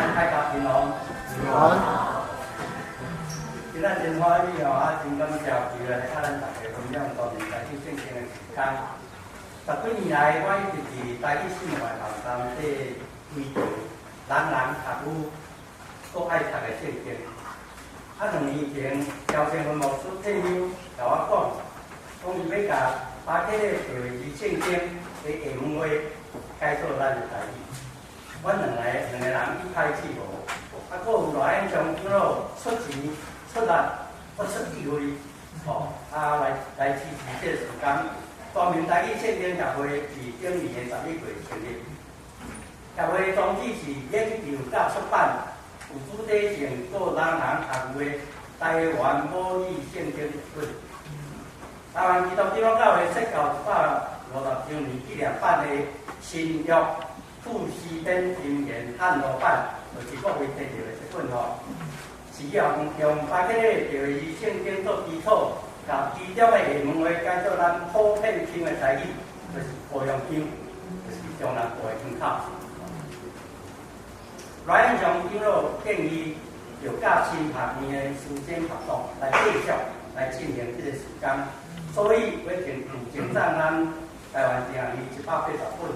大家平安。平安。今仔真歡喜哦，啊，真感謝有來佮咱大家分享多面台語聖經的時間。十幾年來，我一直佇台語新聞網站底推著人人讀有，閣愛讀的聖經。啊，2年前，喬成文牧師退休，共我講，講伊欲共巴克禮白話字聖經的廈門話改做咱的台語。阮兩個人一拍即合，啊，閣有賴永祥長老出錢、出力、閣出智慧，吼，啊來支持這個事工。全民台語聖經協會佇頂年的11月成立。協會的宗旨是研究佮出版有主題性、閣人人讀有的台灣母語聖經譯本。台灣基督長老教會設教150周年紀念版的新約富士典箴言漢羅版，就是各位提著的這本吼，是用用巴克禮白話字聖經做基礎，共其中的廈門話改做咱普遍聽的台語，就是高雄腔，就是中南部的腔口。賴永祥長老建議，著佮神學院的師生合作來繼續來進行這個事工，所以欲贈贈送咱台灣神學院180本，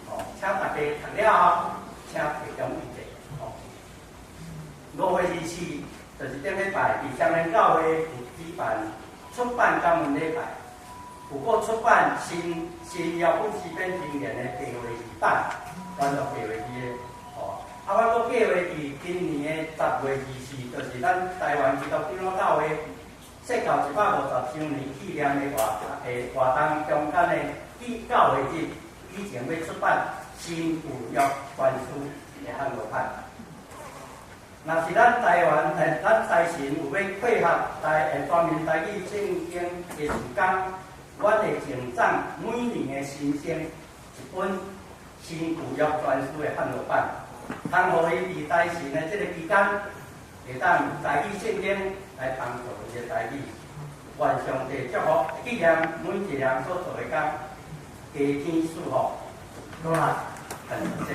吼，請大家讀了後，請提供意見，吼。5月24，就是頂禮拜，佇雙連教會有舉辦出版感恩禮拜，有閣出版新約富士典箴言的白話字版，原著白話字的，吼。啊，阮閣計劃佇今年的10月24，就是咱台灣基督長老教會設教150周年紀念的活動中間的紀教會日，以前欲出版新舊約全書的漢羅版。若是咱台灣咱台神有欲配合全民台語聖經的事工，阮會贈送每年的新生一本新舊約全書的漢羅版，通予伊佇台神的這个期間，會當用台語聖經來幫助伊的台語。願上帝祝福，紀念每一個人所做的工，加添祝福，努力奮進。